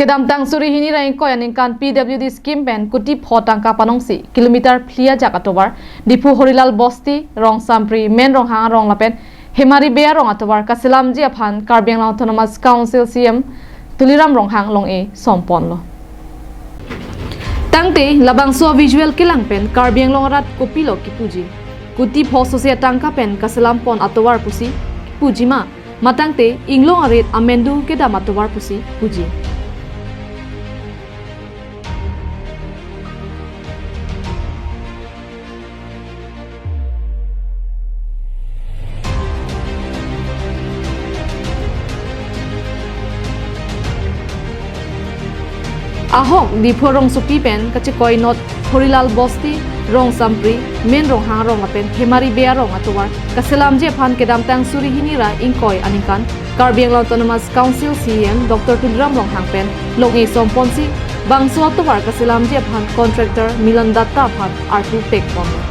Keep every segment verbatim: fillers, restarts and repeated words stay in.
Kedamtang suri hini ra ingkoi aningkan P W D scheme pen kuti pho tangka panongsi kilometer phli ajak atovar Diphu Horilal Bosti, Rongsampri, Men Ronghang arong lapen Hemari Bey arong atovar kaselamji aphan Karbi Anglong Autonomous Council C E M Tuliram Ronghang long-e somponlo. Tangte labangso visual kelang pen Karbi Anglong arat kopilo kipuji? Kuti pho sose atangka pen kaselampon atovar pusi puji ma, matangte inglong arit amendung kedam atovar pusi puji? Ahok Diphu rongsopi pen kachekoi not Horilal Bosti, Rongsampri, Men Ronghang arong lapen Hemari Bey arong atovar kaselamji aphan kedamtang suri hini ra ingkoi aningkan Karbi Anglong Autonomous Council C E M Doctor Tuliram Ronghang pen long-e somponsi bangso atovar kaselamji aphan contractor Milan Datta aphan arpu pekponlo.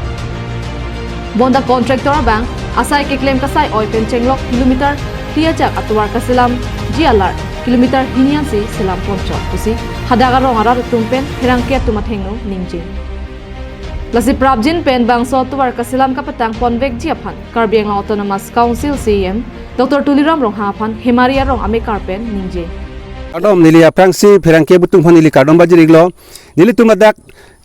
Bonta contractor abang asai keklem kasai-oi pen chenglok kilometer phli ajak atovar kaselamji alar kilometer hini ansi selamponchot pusi hadak arong arat atum pen pherangke atum athengno ningje. Lasi prapjin pen bangso atovar kaselam kapatangponvekji aphan Karbi Anglong Autonomous Council C E M Doctor Tuliram Ronghang aphan Hemari arong amekar pen ningje. Kardom, neli aphrangsi pherangke atum aphan neli kardom pajir-iklo. Nelitum ladak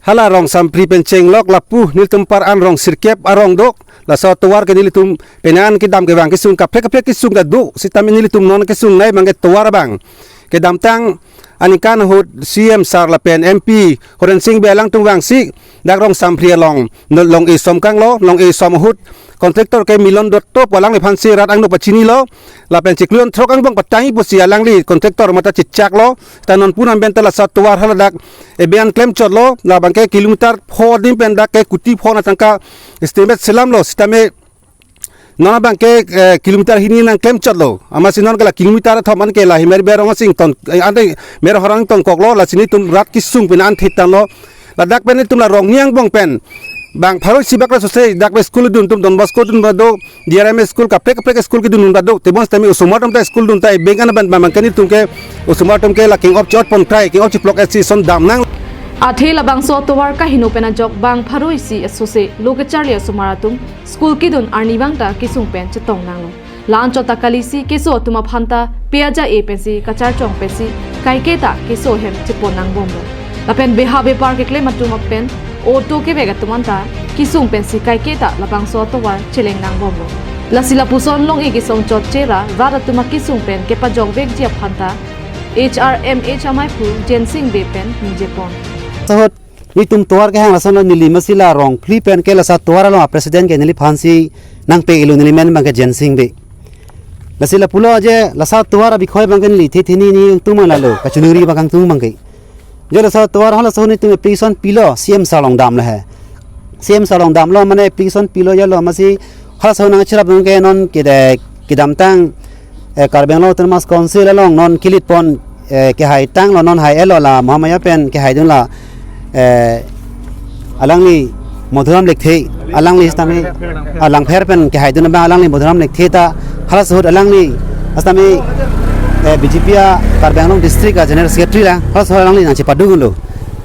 hala Rongsampri pen chenglok lapu nelitum par an rong sirkep arong do. Laso atovar ke nelitum penang kedam kevang kesung kaprek kaprek kesung ta do. Sitame nelitum non kesungnei abang ke tovar abang kedamtang aningkan ahut C E M sir lapen M P Horensing Bey alangtum vangsi dak Rongsampri along non long-e somkanglo, long-e som ahut contractor ke Milan Datta pu alangliphansi rat angno pachinilo, lapen chiklo jon throk angbong patangji pusi alangli contractor mate chechaklo, ta non pu an pen ta laso atovar haladak ebe an klemchotlo, labang ke kilometer pho adim pen dak ke kuti pho na tangka estimate selamlo, sitame non abang ke, eh, kilometer hini nangklemchotlo. Amatsi non ke la kilometer athom an ke la Hemari Bey arong asing ton, eh, ante Mer Horang tongkoklo, lasi nelitum rat kesung pen an thitanglo. Ladak pen nelitum la rong ni angbong pen bang pharo isi bak ra sose dak pen school dun atum Don Bosco dun ba do, D R M school kaprek kaprek school kedun dun ba do. Tebon sitame osomar atum ta school dun ta ebeng an ban bang ke nelitum ke osomar atum ke la king of chot pon try, king of chiplok esi son damnang. Athe labangso atovar kaheno pen ajok bang pharo isi asose lo kecharli osomar atum school kedun arni abang ta kesung pen chetong nanglo. La-anchot ta kalisi keso atum aphan ta pe aja-e pensi kacharchong pensi kaike ta keso ahem chepon nangbomlo. Lapen beha bepar keklem atum pen auto kevek atum anta kesung pensi kaike ta labangso atovar cheleng nangbomlo. Lasi lapuson long-e kesong chotche ra rat atum akesung pen kepajokvekji aphan ta H R M H amaiphu Jensing Bey pen ningjepon. Sahut nelitum tovar kehang lason lo, neli amatsi la rong phli pen ke laso atovar along a president ke neliphansi nangpe-iklo, neli men abang ke Jensing Bey. Lasi lapulo je laso atovar abikhoi abang ke neli the the ni ni tung mang lalo, kachiningri abang kangtung abang ke. Je laso atovar halaso nelitum application pilo C M sir along damlo he. C M sir along damlo mane application pilo jalo, amatsi halaso nangcherap abang ke non kede kedamtang, eh, Karbi Anglong Autonomous Council along non kelitpon, eh, kehai tanglo, non hai-etlo, la Mahamaya pen kehaidun la, eh, alangli Madhuram Lekthe, alangli sitame, ah, Langpher pen kehaidun abang alangli Madhuram Lekthe ta halaso ahut alangli sitame, eh, B J P a Karbi Anglong District a General Secretary la halaso ahut alangli nangchepadunlo.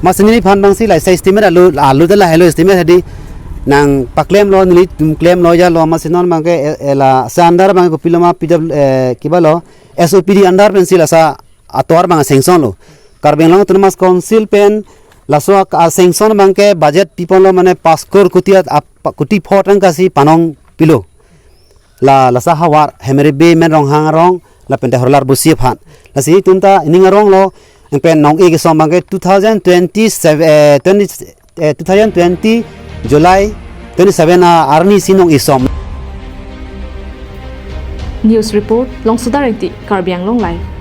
Amatsi neliphan abangsi la isi estimate alu alu ta lahelo estimate hadi nangpaklemlo, nelitum klemlo jalo, amatsi non abang ke, eh, eh, laso under abang ke kopilo ma P W, eh, kibalo S O P D under pensi laso atovar abang sanction lo. Karbi Anglong Autonomous Council pen laso ak-, a sanction abang ke budget piponlo mane pas kor kuti at-, ap-, kuti pho tangka si panong pilo. La, laso havar Hemari Bey, Men Ronghang arong, lapen te Horilal Bosti aphan. Lasi nelitum ta ining arong lo, pen nong-e kesom abang ke two thousand twenty-seven, eh, twenty, eh, two thousand twenty July twenty-seven a arni si nong-e som. News report, Longsodar Engti, Karbi Anglong Live.